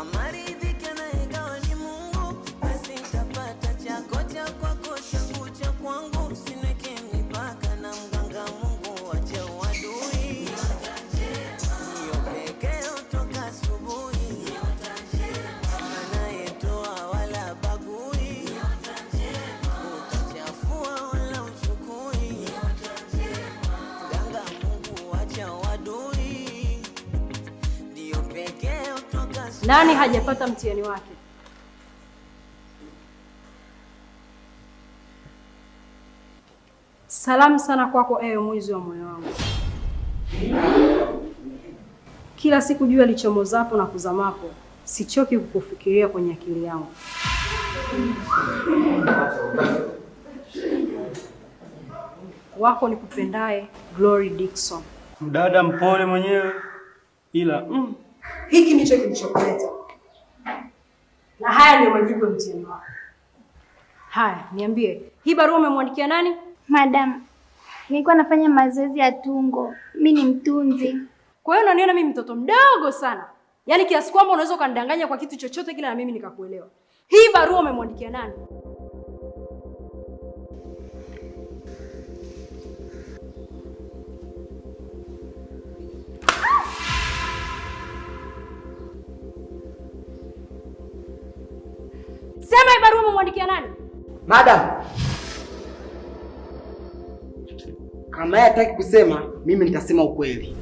Kama riziki anayegawa ni Mungu, basi nitapata chako cha kwako, changu cha kwangu. Usiniweke mipaka na mganga Mungu, acha uadui. Ndiyo pekee hutoka asubuhi, anayetoa wala bagui, utachafua wala uchukui. Mganga Mungu, acha uadui. Ndiyo pekee hutoka asubuhi. Nani hajapata mtihani wake? Salamu sana kwako ewe mwizi wa moyo wangu. Kila siku jua lichomozapo na kuzamapo, sichoki kukufikiria kwenye akili yangu. Wako nikupendaye, Glory Dickson. Mdada mpole mwenyewe ila Hiki ndicho kilichokuleta, na haya ndio majibu ya mtihani wako. Haya, niambie, hii barua umemwandikia nani? Madam, nilikuwa nafanya mazoezi ya tungo. Mi ni mtunzi. Kwa hiyo unaniona mimi mtoto mdogo sana, yaani kiasi kwamba unaweza ukanidanganya kwa kitu chochote kile na mimi nikakuelewa. Hii barua umemwandikia nani? Sema, hii barua umemwandikia nani? Madam, kama yeye hataki kusema, mimi nitasema ukweli.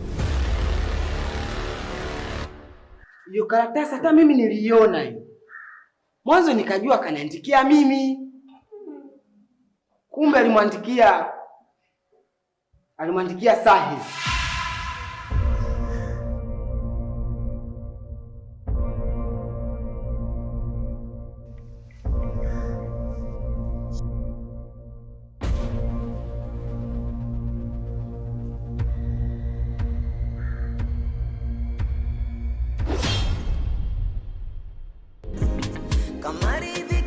Hiyo karatasi hata mimi niliiona hiyo. Mwanzo nikajua kaniandikia mimi, kumbe alimwandikia Sahil. Kama riziki